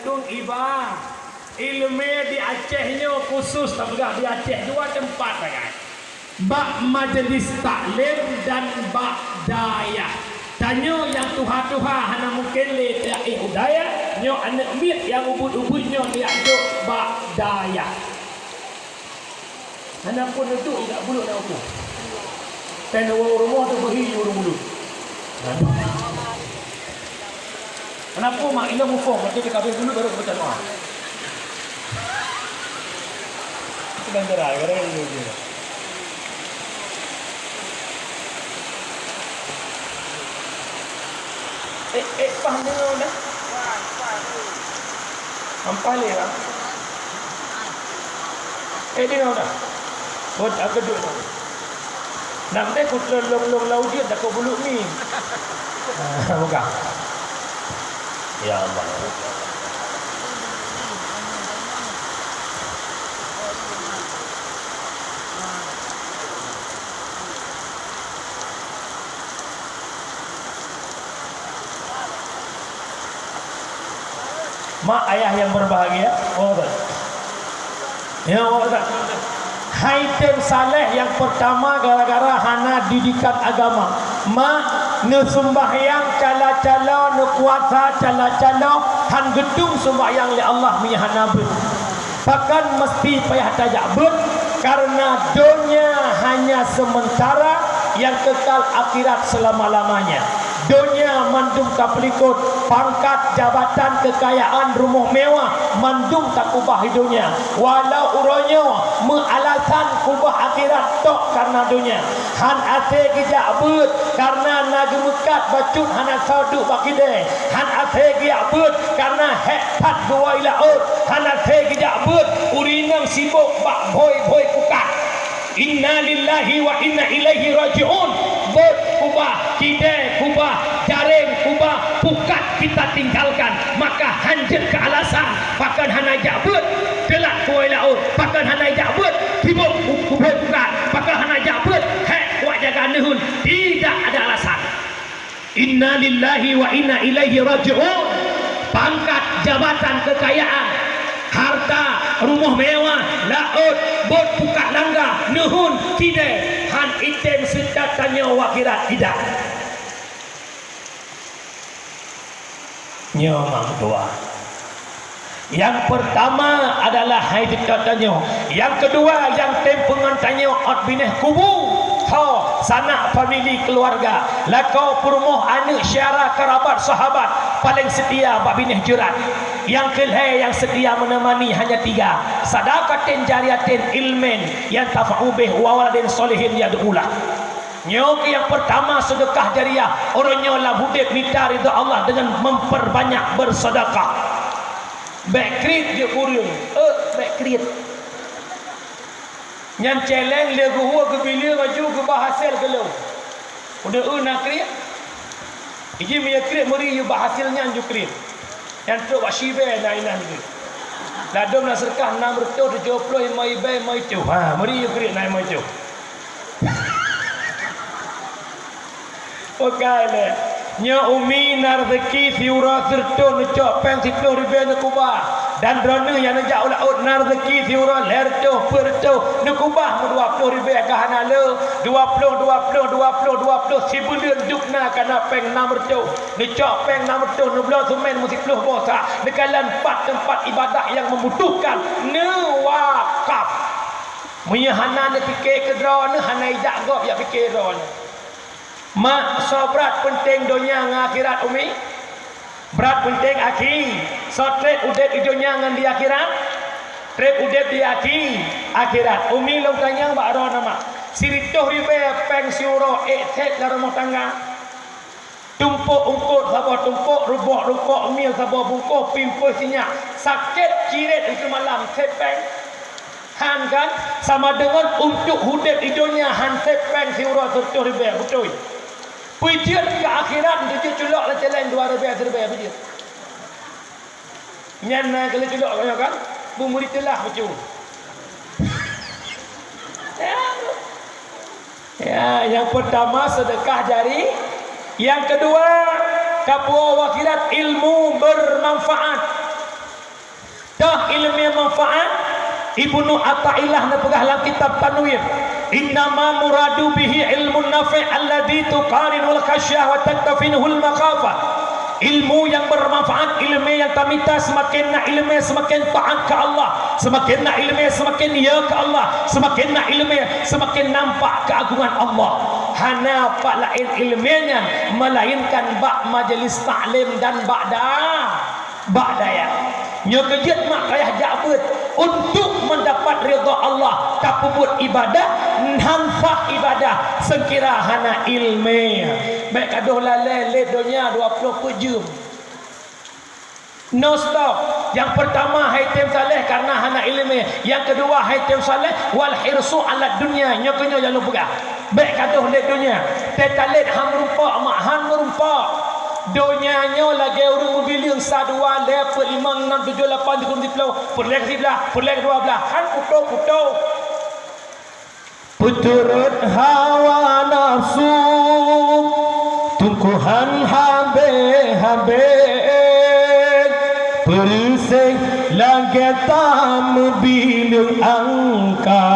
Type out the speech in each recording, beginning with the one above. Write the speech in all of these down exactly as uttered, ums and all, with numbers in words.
Tueng iba, ileumèe di Aceh nyoe khusus tapeugah di Aceh dua teumpat sagai. Bak majlis taklim dan bak dayah. Tanyoe nyang tuha-tuha hana mungken lé tajak éh u dayah, nyoe aneuk miet nyang ubit-ubit nyoe tajak jok bak dayah. Hana pun untuk idak buluk na uku. Kan ureueng rumoh tu beuhi ureueng buluk. Kenapa mak ilong mufoh macam dia kabeh buluk baru kebetulan doa. Itu kan gerai, gerai dia. Eh, eh, pah dengar dah. Ampah lé lah. Eh, dengar dah. Buat apa duduk dah. Nak deh ku terlong-long lau jeuet dah kau buluk ni. Ah, buka. Ya Allah. Mak ayah yang berbahagia, oh, tak. Ya, oh, tak. Hai tem saleh yang pertama gara-gara hana didikan agama. Mak neuseumbahyang cala-cala, neupuasa cala-cala, han geutum seumbahyang lé Allah meunyo hana beuet. Pakon meusti payah tajak beuet? Karena donya hanya sementara, yang kekal akhirat selama-lamanya. Donya mandum tapeulikot, pangkat, jabatan, keukayaan, rumoh mewah, mandum takubah di donya. Walau uroe nyoe meualasan kubah akhirat tok karena donya. Han até geujak beuet karena na geumeukat bacut hana soe duek bak kidée. Han até geujak beuet karena hék that geuwoe laôt. Han até geujak beuet ureueng inong sibok bak bhôi-bhôi pukat. Inna lillahi wa inna ilaihi raji'un. Beuet kubah, kidée kubah, jaréng kubah, pukat kita tinggalkan. Maka hanjeuet keu alasan, pakon hana jak beuet, teulat kuwoe laôt, pakon hana jak beuet, sibok ku-, kubhôi pukat, pakon hana jak beuet, hék kuat jaga neuheun, tidak ada alasan. Inna lillahi wa inna ilaihi raji'un. Pangkat, jabatan, keukayaan, harta, rumoh mewah, laôt, bot pukat langga, neuheun, kidée, han item seutôt tanyoe u akhirat idak. Nyoe meutuah. Nyang peurtama adalah hai seutôt tanyoe. Nyang keudua, nyang tem peungon tanyoe ôt binéh kubu. Tho, sanak famili keuluwarga, lakoe peurumoh aneuk syedara kerabat sahabat paleng seutia bak binéh jeurat. Nyang keulhée nyang seutia meuneumani hanya tiga, sadaqatin jariyatin ilmin yantafa'u bih wa waladin sholihin yad'u lah. Nyoe keuh nyang peurtama seudeukah jariyah, uroe nyoe lam udeb mita ridha Allah deungon memperbanyak bersedekah. Bék kriet jeuet keu ureueng, eu, bék kriet. Nyan céléng lé geuhue geubileue laju geuba hasé geulong. Udah eu na kriet. Iji meunyoe kriet meuri yue ba hasé nyan ju kriet. Nyan trok bak sibée na inan jih. Ladôm na seudeukah nam reutôh tujoh ploh limong ribée limong reutôh. Ha, meuri yue kriet na limong reutôh. Oke lé. Nyoe umi na rezeki siuroe seureutôh neucok péng siploh ribée neukubah. Dan droeneuh nyang neujak u laôt na rezeki siuroe lhée reutôh peuet reutôh neukubah meudua ploh ribée ka hana le. Dua ploh, dua ploh, dua ploh, dua ploh, sibuleuen dub na ka na péng nam reutôh. Neucok péng nam reutôh neubloe seumén meusiploh boh sak, neukalon pat teumpat ibadah nyang membutuhkan, neuwakaf. Meunyoe hana neupike keu droeneuh, hana ijak gob jak pike droeneuh. Mak, soe brat peunteng donya ngon akhirat, Umi? Brat peunteng akhi, soe treb udeb di donya ngon di akhirat? Treb udeb di akhi, akhirat. Umi lôn tanyong bak droeneuh, Mak. Sireutôh ribée péng siuroe ék sép lam rumoh tangga? Tumpôk eungkôt saboh tumpôk, rubok rukok miel saboh bungkôh, pimpôh sinyak, sakét cirét u seumalam, sép péng? Han kan? Sama deungon untuk udeb di donya han sép péng siuroe seureutôh ribée, beutôi? Peue jeuet keu akhirat, neujeuet culok lam céléng dua ribée siribée, peue jeuet? Nyan na keuneuk culok nyoe kan? Beumeuri teulah bacut. Ya, nyang peurtama seudeukah jari, nyang keudua kapuwoe u akhirat ilmu bermanfaat. Ileumé manfaat, Ibnu Athaillah neupeugah lam kitab Tanwir, "Innama muradu bihi ilmun nafi' alladzi tuqarinul khasyah wa taktafinhul makhafah." Ilmu nyang bermanfaat, ileumé nyang tamita, seumaken na ileumé seumaken taat keu Allah, seumaken na ileumé seumaken ya keu Allah, seumaken na ileumé seumaken nampak keuagungan Allah. Hana pat laén ileumé nyan, melainkan bak majeulis taklim dan bak da-, bak dayah. Nyoe keuh jeuet mak payah jak beuet untuk mendapat ridha Allah, tapeubuet ibadah, han sah ibadah seukira hana ileumé. Bék gadôh lalée lé donya dua ploh peuet jeuem. Non stop. Nyang peurtama hai tem saleh karena hana ileumé. Nyang keudua hai tem saleh wal hirsu alad dunya. Nyoe keuh nyoe nyang lôn peugah. Bék gadôh lé donya. Teutalét han meurumpok mak, han meurumpok. Donya nyoe lagée ureuëng meubileung sa dua lhée peuet limong nam tujoh lapan tujoh siploh, peureulée siblah, peureulée dua blah, han putôh-putôh. Peuturot hawa nafsu, tungkuhan habéh-habéh, peureuséh lagée tameubileung angka.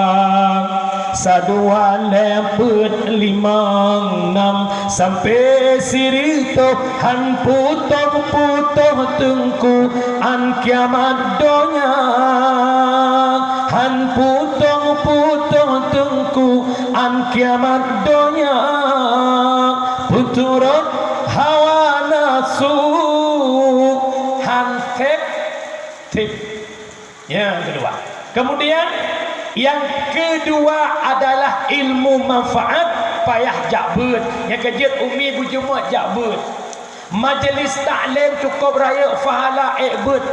Sa dua lhée peuet limong nam sampoe sireutôh, han putôh-putôh teungku an kiamat donya. Han putôh-putôh teungku an kiamat donya. Peuturot hawa nafsu, han theb-theb. Nyang keudua. Kemudian, nyang keudua adalah ilmu manfaat, payah jak beuet. Nyang keujeuet umi beujeuet jak beuet. Majeulis taklim cukôp rayeuk pahala ék beuet.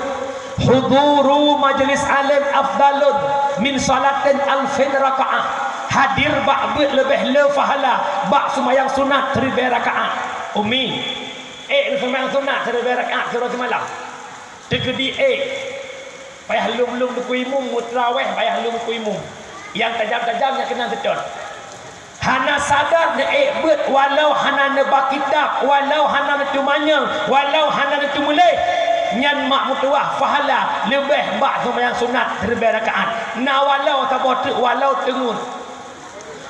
Huduru majeulis alim afdalun min salatin alfin rakaah. Hadir bak beuet leubeh le pahala bak seumayang sunat siribée rakaat. Umi, ék seumayang sunat siribée rakaat siuroe simalam. Teukeudi ék. Payah lom-lom dikeue imum, meutraweh payah lom dikeue imum. Nyang tajam-tajam nyang keunan teucon. Hana sadar neuék beuet, walau hana neuba kitab, walau hana neuteumanyong, walau hana neuteumulée. Nyan mak meutuwah pahala leubeh bak seumayang sunat siribée rakaat. Na walau saboh teuk, walau teungeut.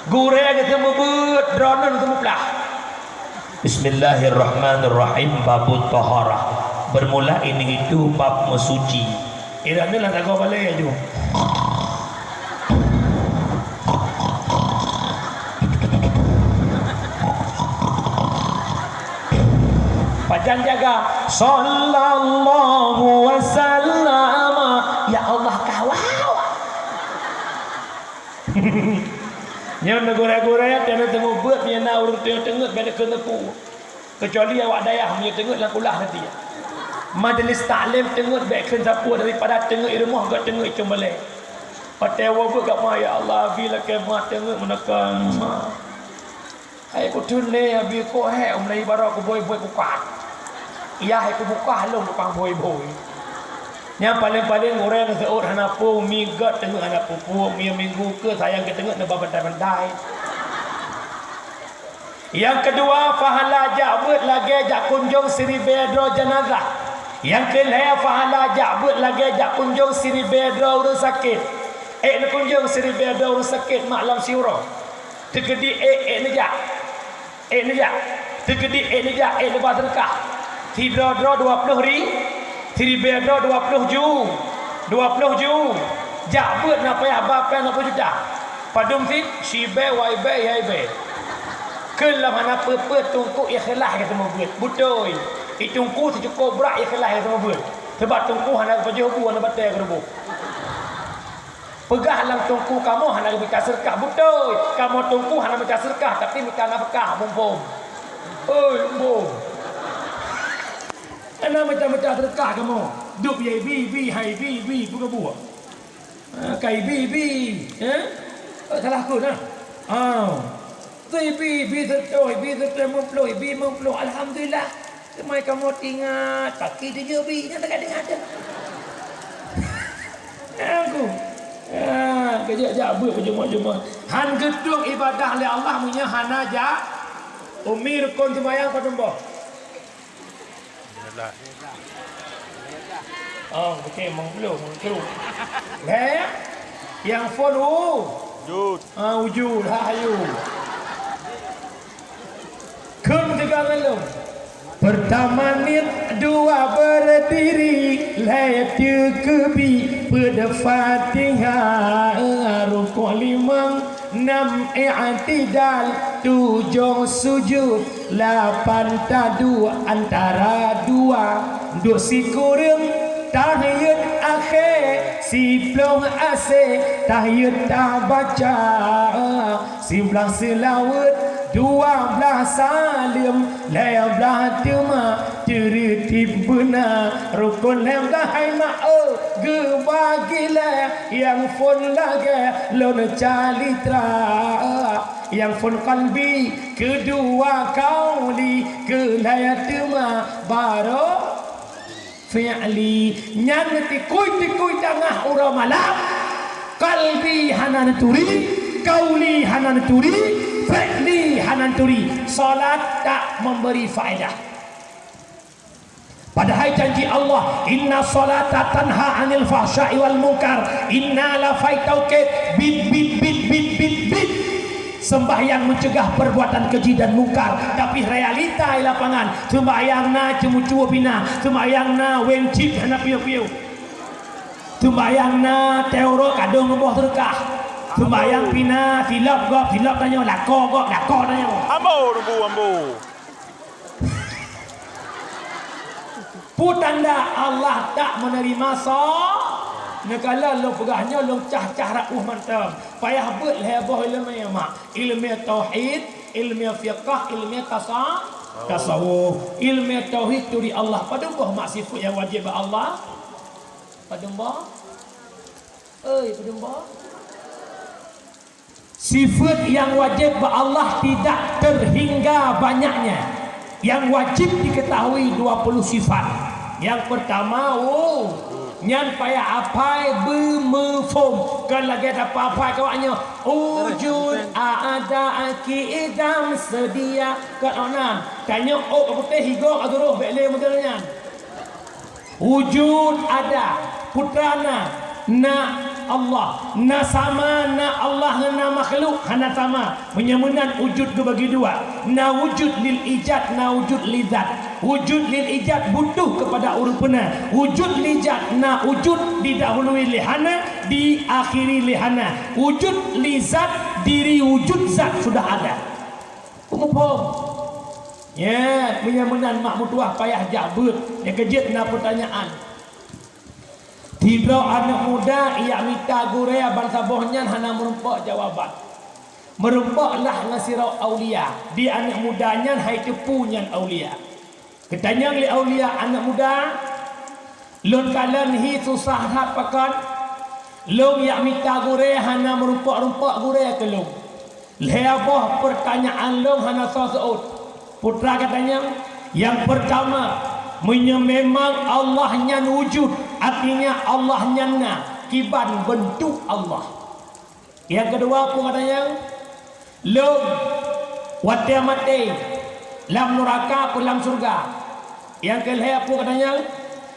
Gurée geuseumeubeuet, droeneuh geuseumeuplah. Bismillahirrahmanirrahim. Babut taharah. Bermula ini itu bab meusuci. Droeneuh lam sagoe balée laju. Pajan jaga. Sallallahu wasallama. Ya Allah, kawal. Nyoe neugurée-gurée, teungoh teungoh beuet, meunyoe na ureuëng tuyoe teungeut, bék keuneuk pu. Keucuali awak dayah, meunyoe teungeut lam kulah nanti. Majeulis taklim teungeut bék kheun sapeue daripada teungeut i rumoh, gét teungeut i cong balée. Watée woe beuet gét ma, "Ya Allah, bi lakée ma teungeut meunakan ma." Hai kuteun lé, abi kok hék, um, lé ibarat kubôi-bôi bukat. Iya, hai kubukah lôn tukang bôi-bôi. Nyang paleng-paleng gurée neuseuôt hana peue, mi gét teungeut hana peue-peue, mi minggu keu sayang geuteungeut neuba bantai-bantai. Nyang keudua, pahala jak beuet lagée jak kunjong siribée droe jeunazah. Nyang keulhée, pahala jak beuet lagée jak kunjong siribée droe ureuëng sakét. Ék neukunjong siribée droe ureuëng sakét mak lam siuroe. Teukeudi ék, ék neujak. Ék neujak. Teukeudi ék neujak, ék neuba seudeukah. Sidroe-droe dua ploh ri-, siribée droe dua ploh ju-, dua ploh ju. Jak beuet na payah ba péng lhée ploh juta. Padum cit, sibée, wai bée, ihai bée. Keu lom hana peue-peue teungku ikhlas geuteumé beuet. Beutôi. I teungku sicukôp brat ikhlas geuteumé beuet. Sabab teungku hana geupajoh bu, hana batée geuruboh. Peugah lam teungku kamoe hana geumita seudeukah, beutôi. Kamoe teungku hana mita seudeukah, tapi mita nafeukah, muphom. Oi, muphom. Hana mita-mita seudeukah kamoe. Duek yai bi, bi, hai bi, bi, peugah buet. Ha, kai bi, bi, eh? Oh, salah aku nah. Ha. Bi, bi, bi seutôi, bi seutôi meuplôi, bi meuplôi. Alhamdulillah. Teuma kamoe teuingat, paki tujoh bi, nyan teuka teuingat tu. Aku. Ah, kejak jak beuet beujumat-jumat. Han geutrok ibadah lé Allah meunyoe hana jak. Umi rukon seumayang padum boh? Oh, betul, menggelung, menggelung. Eh? Yang phone, oh. Jut. Ah, wujud, ha, ayo. Kheun teuka ngon lôn. Pertama niet, dua berdiri, lhèe teukeubi, peuet Fatihah, rukuk limong, nam i'tidal, tujoh sujud, lapan taduek antara dua, duek sikureueng, tahiyat akhé, siploh asèe, tahiyat tabaca. Siblaih seulaweuet, dua blaih saleuem, lhèe blaih teuma teureutieb beuna. Rukon lhèe blaih hai mak, oh, geubagi lhèe, nyang phon lagèe lôn calitra. Nyang phon kalbi, keudua kauli, keulhèe teuma baroe fi'li. Nyan tikui-tikui tangah uroe malam, kalbi hana neuturi, kauli hana neuturi, fi'li hana neuturi. Salat tak memberi faedah. Padahai janji Allah, "Inna salata tanha 'anil fahsya'i wal munkar." Inna lafai taukid, bit, bit, bit, bit, bit, bit. Sembahyang mencegah perbuatan keji dan mungkar, tapi realita di lapangan, sembahyang na ceumeucue pih na, sembahyang na weng cit hana piôh-piôh. Sembahyang na teurok kadong boh teureukah. Sembahyang pih na silop gob, silop tanyoe, lakoe gob, lakoe tanyoe. Ambo, ambo, ambo. Peue tanda Allah tak menerima so-, neukalon lôn peugah nyoe lôn cah-cah rot mantong. Payah beuet lhèe boh ileumèe mak. Ileumèe tauhid, ileumèe fiqah, ileumèe tasa-, tasawuf. Ileumèe tauhid turi Allah. Padum boh mak sifeuet nyang wajéb bak Allah? Padum boh? Oi, padum boh? Sifeuet nyang wajéb bak Allah tidak terhingga banyaknya. Nyang wajéb diketahui dua puluh sifat. Nyang peurtama, oh, nyan payah apai beumeuphom. Kon lagèe tapeue apai keu awaknyoe. Wujud, ada, qidam, sedia. Kon awaknyan. Tanyoe ôk ka putéh, higoe ka turoh, bèk lé model nyan. Wujud ada, peue treuk na, na Allah. Na sama na Allah ngon na makhluk? Hana sama. Meunyoe meunan wujud geubagi dua. Na wujud lil ijad, na wujud li zat. Wujud lil ijad butuh keupada ureueng peuna. Wujud li zat na wujud didahului lé hana, diakhiri lé hana. Wujud li zat, diri wujud zat sudah ada. Peue muphom? Nyan, meunyoe meunan mak meutuwah payah jak beuet, nyang keujeuet na peutanyaan. Sidroe aneuk muda ijak mita gurèe ban saboh nyan hana meurumpok jawaban. Meurumpok lah ngon sidroe aulia. Di aneuk muda nyan hai teupeu nyan aulia. Geutanyong lé aulia, "Aneuk muda, lôn kalon hi susah that pakon. Lôn jak mita gurèe hana meurumpok-rumpok gurèe keu lôn. Lhèe boh peurtanyaan lôn hana soe seuôt." Peue treuk geutanyong? Nyang peurtama, meunyoe memang Allah nyan wujud, artinya Allah nyan na, kiban beuntuk Allah? Nyang keudua, peue geutanyong? Lôn watèe maté, lam nuraka peue lam syeuruga? Nyang keulhèe, peue geutanyong?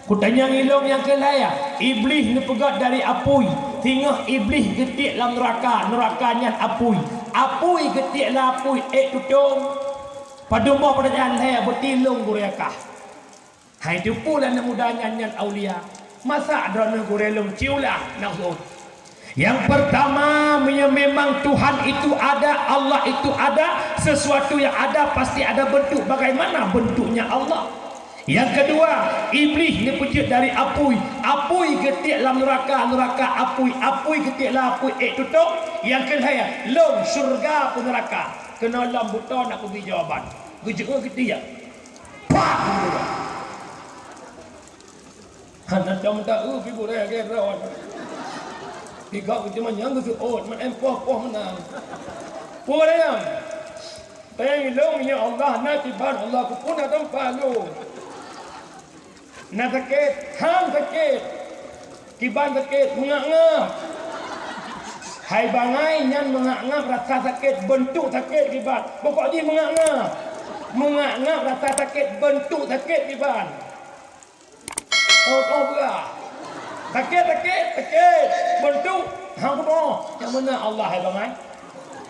Kutanyong ilôn nyang keulhèe, Iblih neupeugèt dari apui, singoh Iblih geutiek lam nuraka, nuraka nyan apui. Apui geutiek lam apui, ék tutong. Padum boh peutanyaan lhèe beutilông gurèe kah. Hai teupeu lé aneuk muda nyan, nyan aulia. Masa droeneuh gurèe lôn ciula na usul? Yang pertama, meunyoe memang Tuhan itu ada, Allah itu ada, sesuatu yang ada pasti ada bentuk. Bagaimana bentuknya Allah? Yang kedua, Iblih neupeujeuet dari apui. Apui geutiek lam nuraka, nuraka apui, apui geutiek lam apui, ék tutong. Yang kelhèe, lôn syeuruga peue nuraka. Keunoe lom beutoe nak kubi jawaban. Geujeuet geutiek. Pah! Hana tom ta eu pi gurèe geuron. Pi gak cuma nyang geuseuôt, man em poh-poh meunan. Peue nyan? Tayang ilông, ya Allah, na kiban Allah, keupeue na tom palu. Na sakét, han sakét. Kiban sakét, meungap-ngap. Hai bangai nyan meungap-ngap rasa sakét, beuntuk sakét kiban. Pokok jih meungap-ngap. Meungap-ngap rasa sakét, beuntuk sakét kiban. Oh, oh, beurah. Sakét, sakét, sakét. Beuntuk. Hang kudoa. Nyang meunan Allah hai bangai.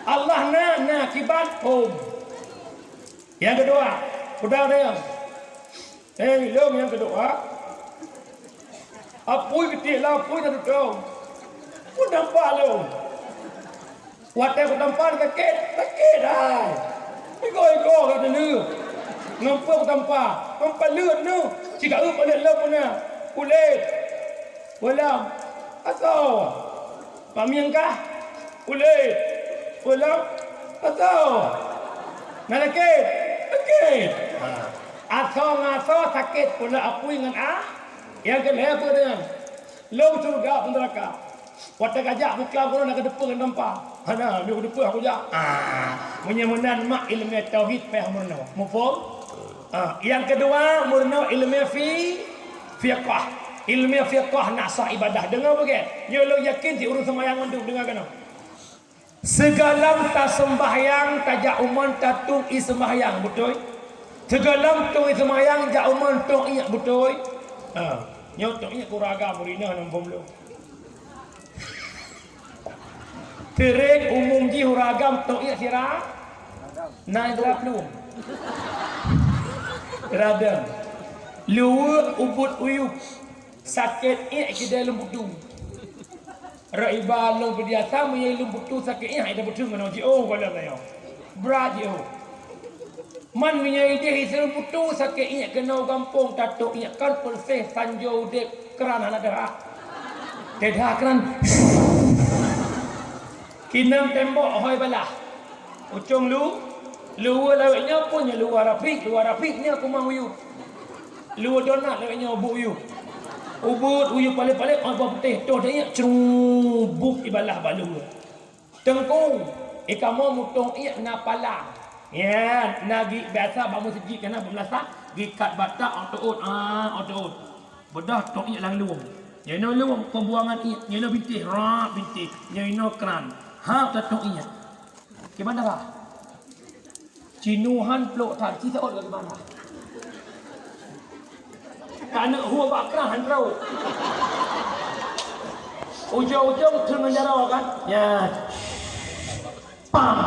Allah na, na akibat. Hom. Nyang keudua, peudong teuh. Eh, lôn nyang keudua. Apui geutiek lam apui na tutong. Peue tampa lôn. Watèe kutampa sakét, sakét hai. Igoe-igoe ka teuneuh. Ngon peue kutampa, ngon paleuet neuh. Cit ka eu paleuet lom peue na. Kulét. Peue lom. Asoe. Pamieng kah? Kulét. Peue lom. Asoe. Na sakét? Sakét. Ha. Asoe ngon asoe sakét peue lom apui ngon a. Nyang keulhèe peue nyan? Lom syeuruga peue neuraka. Watèe kajak buklam keunoe na kateupeu ngon tampa. Hana, lôn kateupeu aku jak. Ah, meunyoe meunan mak ileumèe tauhid payah meurunoe. Muphom? Ah, nyang keudua, meurunoe ileumèe fi-, fiqah. Ileumèe fiqah nak sah ibadah. Deungö beugèt. Nyoe lôn yakin si ureueng seumayang mandum deungö keunoe. Sigohlom taseumbahyang, tajak u mon, tatueng ié seumbahyang, beutôi? Sigohlom tueng ié seumbahyang, jak u mon, tueng iék, beutôi? Ha, nyoe tueng iék keu ureueng agam, ureueng inong hana muphom lôn. Teurék umum jih ureueng agam tueng iék sira, na indra plueng. Radang. Luweue ubit uyueb, sakét iék keudéh lôn putu. Rot iba lôn biasa meunyoe lôn putu sakét iék, hana beutôi meunoe jiôh gohlom nyoe. Brat jiôh. Man meunyoe idéh iseureueng putu sakét iék keunoe gampông tatueng iék kon peureséh sanjo udép kran hana teuhah. Teuhah kran. Kinong tembok hôi balah. Ucông lu, luweue lawét nyoe pun nyoe luweue rafiq, luweue rafiq nyoe kuman uyueb. Luweue donat lawét nyoe ubit uyueb. Ubit uyueb palék-palék, oh, bah putéh, toh deuh iék, crubuk ibalah bak luweue. Teungku, i kamoe mutông iék na palang. Nyan, na gi biasa bak meuseujid kana bak meulasah, gikat batak, oh, teuôt, ah, oh, teuôt. Beudôh tông iék lam lueng. Nyoe inoe lueng pembuangan iék, nyoe inoe bintéh, rap bintéh, nyoe inoe kran. Ha, tatông iék. Kiban darah. Cinuhan plôk that, ci seuôt lagèe mana. Taneuk hue bak kran han trôk. Ujong-ujong treun ngon jaroe kan? Nyan. Pam!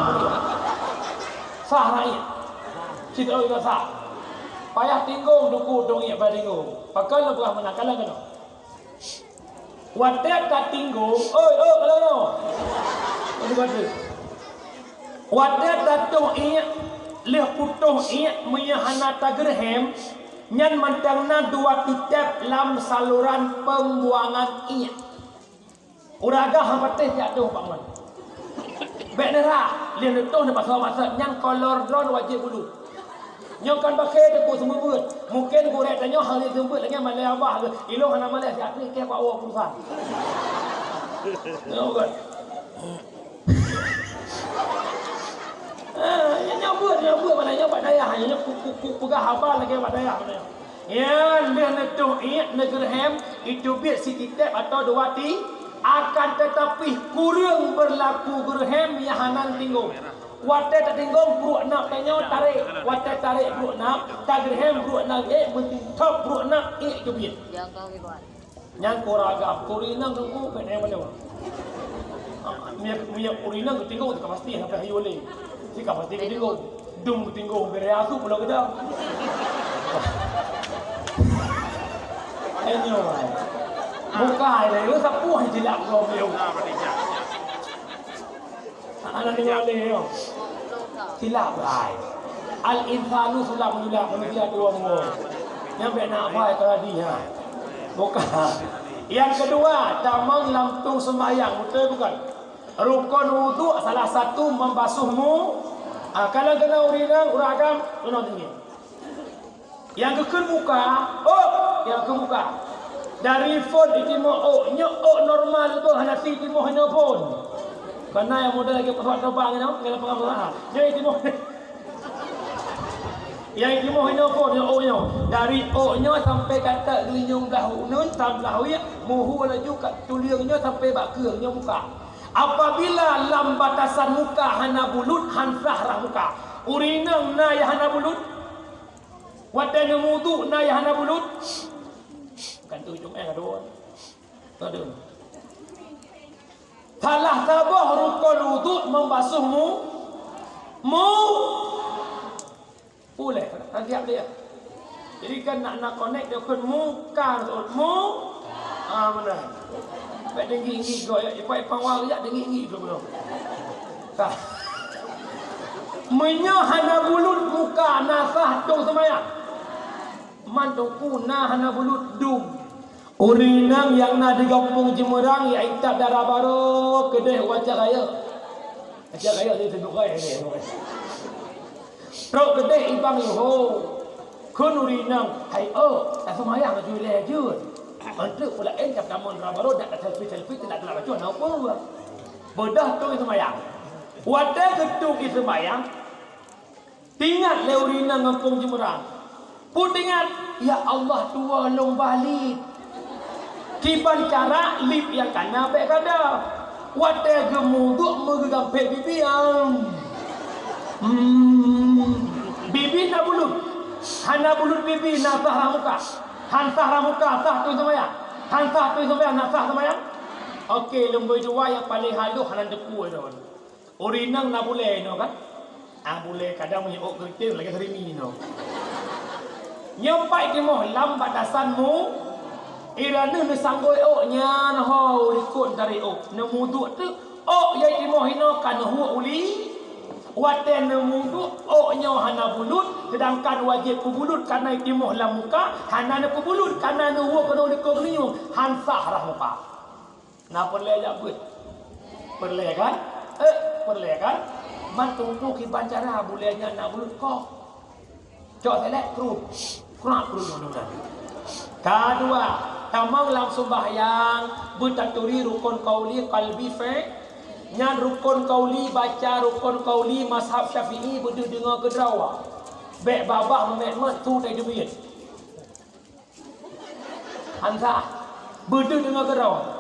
Sah rakyat. Cit oi ka sah. Payah tinggong duku dong iék payah tinggong. Pakon lôn peugah meunan, kalon keunoe. Watèe tatinggong, oi, oi, kalon keunoe. Aduh, aduh. Watèe tatông iék, lheueh putôh iék meunyoe hana tageureuhem, nyan mantong na dua titéb lam saluran peumbuangan iék. Ureueng agam han patéh jak tôh bak mon. Bèk neurhah, lheueh neutôh neupasoe maksud nyan kolor droen wajéb ulôn. Nyoe kan paké teungku seumeubeuet. Mungken gurèe tanyoe han lé seumeubeuet lagèe malèe abah lôn. Ilôn hana malèe siat pih kèe bak woe pulsa. Nyoe kan. Ah, nyoe, nyoe beuet, nyoe beuet mana nyoe bak dayah. Nyoe ku, ku, ku peugah haba lagèe bak dayah mana nyoe. Nyan lheueh neutôh iék neugeureuhem, iteubiet sititéb atawa dua ti, akan teutapi kureueng beurlaku geureuhem nyang hana tinggong. Watèe tatinggong bruek nab tanyoe tarek, watèe tarek bruek nab, tageureuhem bruek nab ék, meuteutôb bruek nab ék teubiet. Nyan keu ureueng agam, keu ureueng inong teungku bèk nyan manoe. Meunyo, meunyo ureueng inong geutinggong, ka pasti sampai hayeu lé. Si ka pasti geutinggong. Dum geutinggong, bèrèh asu pulo geudong. Nyoe. Bukai lé, lu sapuih jilak gob lé. Aneuk nyoe lé nyoe. Silap, hai. Al-insanu sulap meululak, manusia dua buah. Nyang bèk na abai keuradi, ha. Bukan. Nyang keudua, tamong lam tueng seumayang, beutôi bukan? Rukon wudhu salah satu membasuh mu-, ah, kalau keunoe ureueng inong, ureueng agam, keunoe tinggi. Nyang geukheun muka, ôk, nyang geukheun muka. Dari phôn jitimoh ôk, nyoe ôk normal beuh hana si jitimoh inoe phôn. Kana nyang model lagèe pesawat teubang nyoe, ngon lapangan bola. Nyoe jitimoh. Nyang jitimoh inoe phôn, nyoe ôk nyoe. Dari ôk nyoe sampai ka teuk geulinyueng blah uneuen, tam blah wiek, muhu laju ka tulieng nyoe sampai bak keueng nyoe muka. Apabila lam batasan muka hana bulut, han sah rhah muka. Ureueng inong na nyang hana bulut, watèe neuwudhu na nyang hana bulut. Bukan tu ujong eh, aduh. Aduh. Salah saboh rukon uduk membasuh mu, mu, uleh. Siap dia. Jadi kan nak, nak connect dia kan muka, mu. Ah, mana? Baik tinggi-tinggi kau ya, ipai pawang ya tinggi-tinggi tu belum. Meunyoe hana bulut muka, na sah tông seumayang. Man tông ku na hana bulut dum. Ureueng inong nyang na di gampông Jeumeurang, ya intat dara barô keudeh u Aceh Rayeuk. Aceh Rayeuk di Teungku Kai, Aceh Rayeuk. Trok keudeh ibang yoho. Kheun ureueng inong, "Hai oh, taseumayang ju ilée jeuet." Eunteuk peulaén ka tamong dara barô, dak selfie-selfie, teunak-teunak bacut, na peue. Beudôh tu seumayang. Watée geutôp seumayang, teuingat lé ureueng inong gampông Jeumeurang. Peue teuingat, "Ya Allah, tuwoe lôn balit." Kiban cara lip nyang kana bék kada. Watée geumuduek meugeugampét bibi, am. Hmm. Bibi na bulut. Hana bulut bibi, na sah rah muka. Han sah rah muka, sah tông seumayang. Han sah tông seumayang, na sah seumayang. Oke, leumboi dua nyang paleng halôh hana teupeu droen. Ureueng inong na bulée inoe kan? Ah, bulée kadang meunyoe ôk geutem lagée seurimi inoe. Nyoe pat timoh lam batasan mu, i droeneuh neusanggôi ôk nyan ho u likot dari ôk. Neumuduek teuk ôk nyang timoh inoe ka neuhuek u li. Watée neumuduek ôk nyoe hana bulut, seudangkan wajéb peubulut kareuna timoh lam muka, hana neupeubulut kareuna neuhuek keunoe u likot geulinyueng, han sah rah muka. Na peureulée jak beuet? Peureulée kan? Eh, peureulée kan? Man teungku kiban cara bulée nyan na bulut koh. Cok selek kruh. Kruh kruh ngon udah. Kadua, tamong lam sumbahyang beutaturi rukon qauli, qalbi, fi. Nyan rukon qauli, baca rukon qauli mazhab Syafi'i beudeuh deungoe keudroe. Bék babah meumet-met su tai deubiet. Hansa, beudeuh deungoe keudroe.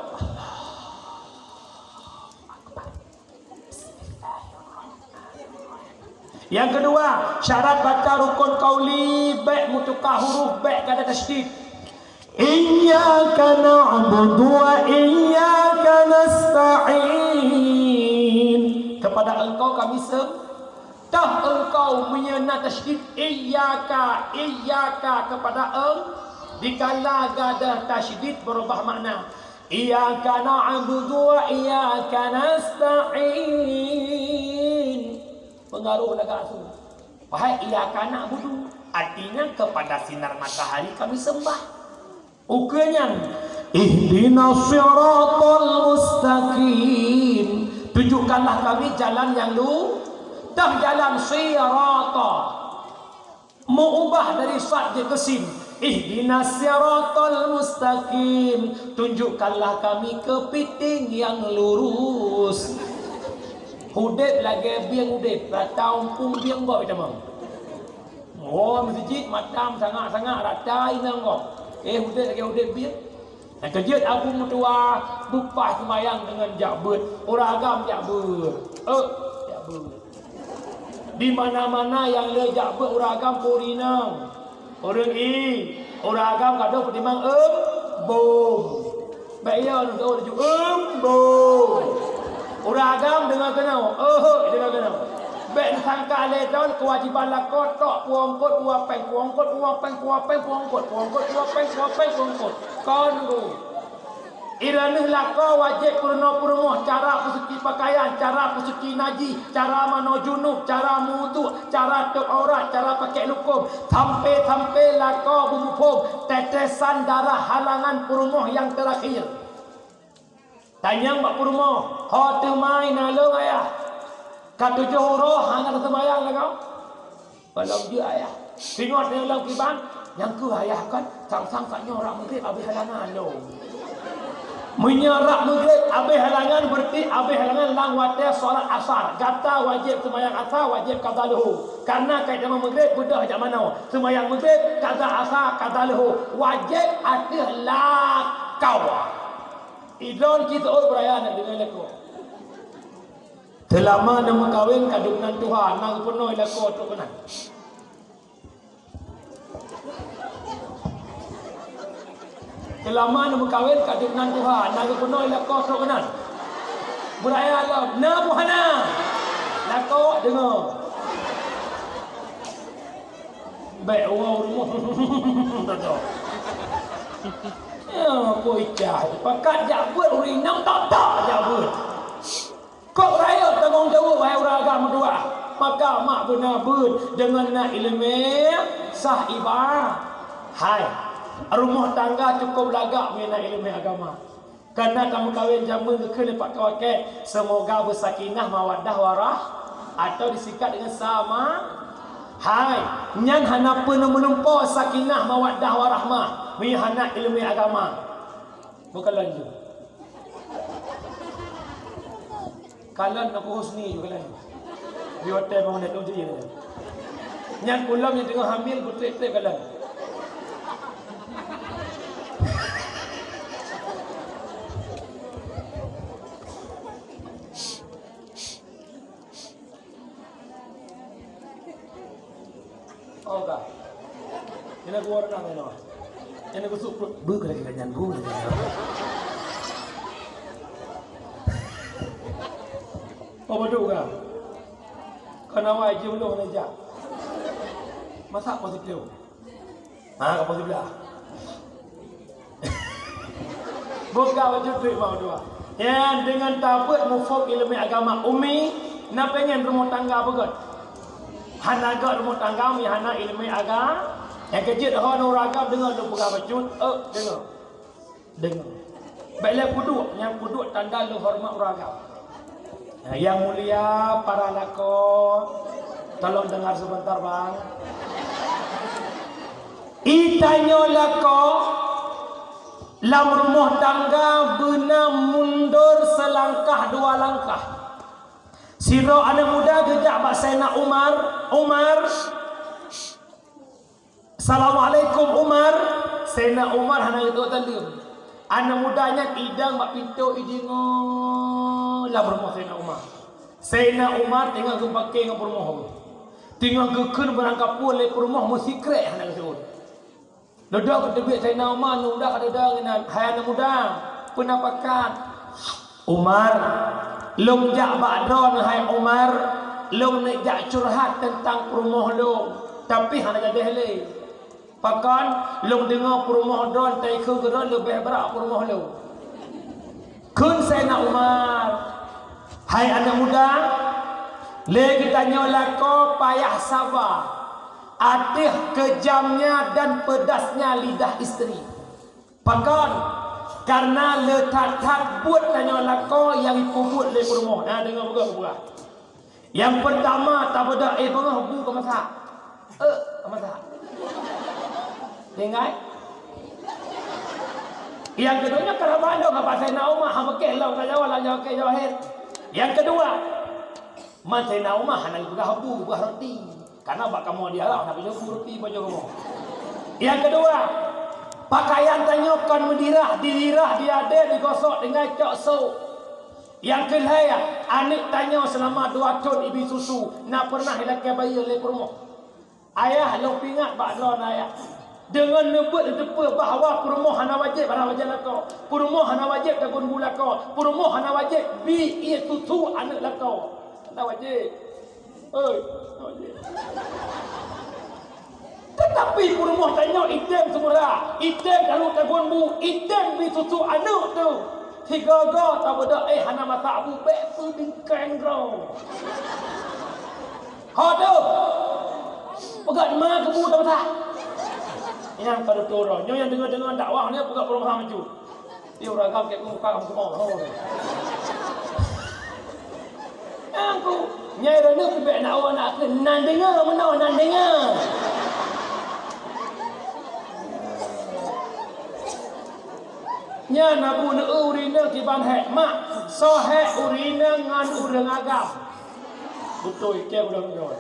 Nyang keudua, syarat baca rukon qauli bék meutuka huruf, bék kada tasydid. Iyyaka na'budu wa iyyaka nasta'in. Kepada Engkau kami sem-, Tah Engkau meunyoe na tasydid, iyyaka, iyyaka kepada Eng-, dikala gadôh tasydid beurubah makna. Iyyaka na'budu wa iyyaka nasta'in. Pengaruh lagak su. Wahai iyyaka na'budu, artinya kepada sinar matahari kami sembah. Ukeue nyan, ihdinas siratal mustaqim. Tunjukkanlah kami jalan yang lu-, tah jalan sirata. Meuubah dari sad jeuet keu sin. Ihdinas siratal mustaqim. Tunjukkanlah kami keupiting yang lurus. Udeb lagée bieng udeb, rata umpung bieng boh itamong. Oh, meuseujid matam sangat-sangat rata inong gob. Eh, udeb lagée udeb bieng. Nyang keujeuet Abu Meutuwa beupah seumayang deungon jak beuet. Ureueng agam jak beuet. Eh, jak beuet. Di mana-mana nyang le jak beuet ureueng agam peue inong. Ureueng i, ureueng agam ka deuh peutimang embong. Bék yo neusoe laju embong. Ureueng agam deungoe keunoe, euheuek deungoe keunoe. Bék neusangka lé droen keuwajéban lakoe tok puwoe eungkot, puwoe péng, puwoe eungkot, puwoe péng, puwoe péng, puwoe eungkot, puwoe eungkot, puwoe péng, puwoe eungkot. Kon geuh. I droeneuh lakoe wajéb peurunoe peurumoh, cara peuseuci pakaian, cara peuseuci najih, cara manoe junub, cara meuwudhu, cara tôb aurat, cara pakèk lukôm, sampoe-sampoe lakoe beumuphom tetesan darah halangan peurumoh nyang teurakhé. Tanyong bak peurumoh, "Ho teuma inan lôn, Ayah? Ka tujoh uroe hana teuseumayang lé kah?" "Gohlom jeuet, Ayah." "Singoh teuma lôn kiban, nyang keuh Ayah kon, sang-sang ka nyoe rab Maghrib abéh halangan lôn." Meunyoe rab Maghrib abéh halangan, beureuti abéh halangan lam watée salat Asar. Gata wajéb seumayang Asar, wajéb qadha luhur. Kareuna ka teuma Maghrib, beudôh jak manoe. Seumayang Maghrib, qadha Asar, qadha luhur. Wajéb ateueh lakoe. Idon cit seuôt beuraya na deungon lakoe. Seulama na meukawen ka dum nan tuha, na geupeunoh lakoe trok keunan. Seulama neumeukawen ka duek nan tuha, na geupeunoi lakoe trok keunan. Beuraya lom, na buhana. Lakoe deungoe. Bèk uroe rumoh. Ya, peue cah. Pakat jak beuet ureueng inong tok-tok jak beuet. Kok rayeuk tanggong jaweueb, hai ureueng agam meutuah? Maka mak beuna beuet deungon na ileumèe sah iba-, hai. Rumoh tangga cukôp lagak meunyo na ileumèe agama. Kareuna ka meukawen jameun geukheun lé Pak Kawakèe, seumoga beusakinah mawaddah warah, atau disingkat deungon sama-, hai. Nyan hana peuneuk meulumpoe sakinah mawaddah warahmah meunyo hana ileumèe agama. Bukan laju. Kalon Teungku Husni juga laén. Di hotel bangunan tu je. Nyan pulang yang tengah hamil, beutreuk-treuk kalon. Oh, ka. Ini gua renang ini. Ini gua sup-, bu, kena kita nyan, bu, kena kita nyan. Oh, betul ka? Kena wajib dulu kena jak. Masa positif? Ha, ka positif lah. Buka baju treuk mau dua. Nyan deungon tabeuet muphom ileumèe agama ummi, na pengen rumoh tangga beugöt. Hana göt rumoh tangga mi hana ileumèe agama. Nyang keujeuet ho ureueng agam deungon lôn peugah bacut, eh, deungon. Deungon. Bèk lé peuduek, nyang peuduek tanda lôn horeumat ureueng agam. Nah, yang mulia para lakoe, tolong dengar sebentar, Bang. Itanyoe lakoe lam rumoh tangga beuna mundur seulangkah dua langkah. Sidroe aneuk muda geujak bak Saidina Umar, "Umar, assalamualaikum, Umar." Saidina Umar hana geutôk saleuem. Aneuk muda nyan idong bak pintoe, ideungoe lam rumoh Saidina Umar. Saidina Umar teungoh geupakè ngon peurumoh. Teungoh geukheun barang kapue lé peurumoh meusikrek hana geuseuôt. Dudoe keuteubiet Saidina Umar, aneuk muda ka dudoe nginan, "Hai aneuk muda, peue na pakat?" "Umar, lôn jak bak droeneuh, hai Umar, lôn neuk jak curhat teuntang peurumoh lôn, tapi hana gadeh lé. Pakon, lôn deungoe peurumoh droeneuh teuka keudroe leubeh brat peurumoh lôn." Kheun Saidina Umar, "Hai aneuk muda, lé geutanyoe lakoe payah saba ateueh keujamnya dan pedasnya lidah istri. Pakon, kareuna le that-that buet tanyoe lakoe nyang jipeubuet lé peurumoh." Nah, deungoe beugöt peugah. Nyang peurtama, tabeudôh éh beungoh bu ka masak. Eh, ka masak. Tinggai. Nyang keudua nyoe karab bandum haba Saidina Umar, haba keh lom ka Jawa, lam Jawa keh Jawa hèn. Nyang keudua, man Saidina Umar hana geupeugah bu, geupeugah roti. Karena bak kamoe di Arab hana geupeugah bu roti bak kamoe. Nyang keudua, pakaian tanyoe kon meudirah, didirah, diadé, digosok, tinggai cok sôk. Nyang keulhèe, aneuk tanyoe seulama dua thôn ibi susu, na pernah ilakèe bayeue lé peurumoh. Ayah, lôn peuingat bak droeneuh ayah. Deungon neubeuet neuteupeue bahwa peurumoh hana wajéb, hana wajéb lakoe. Peurumoh hana wajéb tagun bu lakoe. Peurumoh hana wajéb bi ié susu aneuk lakoe. Hana wajéb. Oi, hana wajéb. Teutapi peurumoh tanyoe item seumura, item talu tagun bu, item bi susu aneuk teuh. Sigoe-goe tabeudôh éh hana masak bu, bèk peudingkeng droe. Ho teuh. Peugah ma keu bu tamasak. Nyang ka tutoe droe. Nyoe nyang deungoe-deungoe dakwah nyoe peugah peurumoh maju. Di ureueng agam keu muka kamu semua. Ho. Nyang ku, nyai reuneuh pibèk na awak nak keu nan deungoe meunoe nan deungoe. Nyan Abu neueu ureueng inong kiban hék mak, soe hék ureueng inong ngon ureueng agam. Beutôi, iké ulôn nyoe.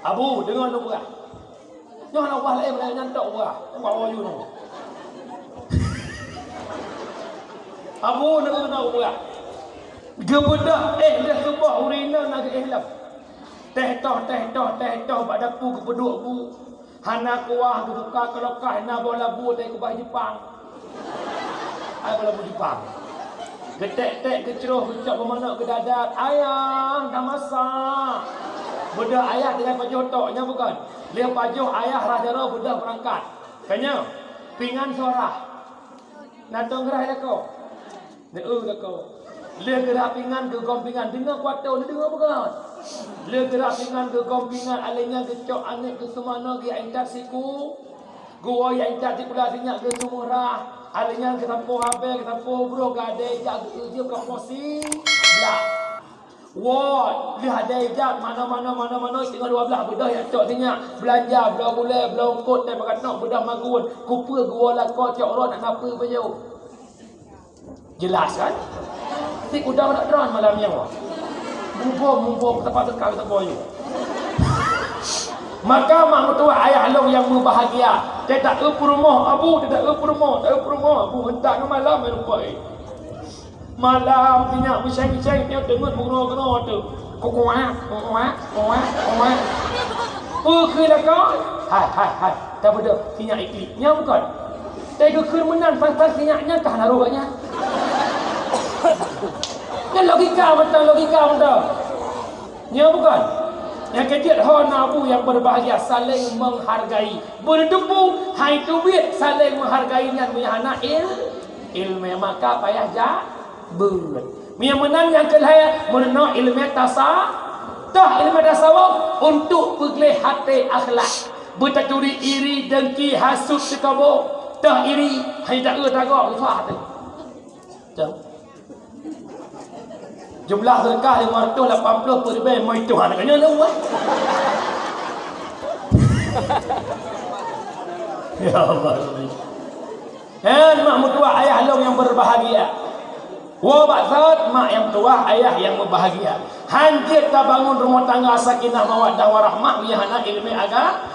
Abu, deungoe lôn peugah. Nyoe hana ubah laén, nyan tok ubah. Ubah woe yue nyoe. Abu neueu na ubah. Geubeudôh éh lheueh geuboh ureueng inong na geuéh lom. Teh toh, teh toh, teh toh bak dapu geupeuduek bu. Hana kuah geubuka keulokah na boh labu teuh kubah Jepang. Ai boh labu Jepang. Geutek-tek geucroh geucok beumanok geudadat. Ayah, dah masak. Beudôh ayah tinggai pajoh tok, nyan bukon? Lheueh pajoh ayah rhah jaroe beudôh beurangkat. Ka nyoe, pingan soe rhah. Na tông geurhah lakoe. Neu-eu lakoe. Lheueh geurhah pingan geugom pingan, deungoe kuatoe, neudeungoe bukon? Lheueh geurhah pingan geugom pingan, alèh nyan geucok aneuk geuseumanoe geuintat siku. Geuwoe intat sikula sinyak geuseumeuh rhah. Alèh nyan geusampoe habéh, geusampoe broh, geuadai jak geu-eu jeuem ka posi blah. Woe, lheueh adai jak manoe-manoe, manoe-manoe, singoh dua blah beudôh nyang cok sinyak. Beulanja, bloe gulèe, bloe eungkôt, teh pakat nok, beudôh magun. Kupeue geuwoe lakoe cok rot, hana peue pajoh. Jeulaih kan? Ti kudang dak droen malam nyoe. Muphom, muphom, teumpat teuka teumpat nyoe. Maka mak meutuwah ayah lôn nyang meubahagia, teuta eu peurumoh abu, teuta eu peurumoh, teuta eu peurumoh abu, hentak ngon malam ai rupa eh. Malam sinyak meusyai-syai nyoe teungeut meurunoe-runoe teuh. Kukuak, kukuak, kukuak, kukuak. Peue kheun lakoe? Hai, hai, hai. Tabeudôh sinyak iklik. Nyan bukon? Teugeukheun meunan sang-sang sinyak nyan ka na roh nyan. Nyan logika mantong, logika mantong. Nyan bukon? Nyang keujeuet ho na bu nyang berbahagia, saling menghargai. Beuteupeue hai teubiet saling menghargai nyan meunyo hana il-, ileumèe maka payah ja-, beuet. Meunyo meunan nyang keu lhèe, meurunoe ileumèe tasa-, toh ileumèe tasawuf untuk peugleh até akhlak. Beutacuri, iri, dengki, hasut, teukaboh, toh iri, hai taeu tagok susah teuh. Toh. Jumlah sedekah lima ratus lapan puluh peuet ribèe, moi Tuhan ka nyoe leuwah. Ya Allah. Hen mak meutuwah ayah lôn nyang berbahagia. Woe bak saat mak nyang tuwah ayah nyang meubahagia. Han jeuet tabangun rumoh tangga sakinah mawaddah warahmah nyang hana ileumèe agama.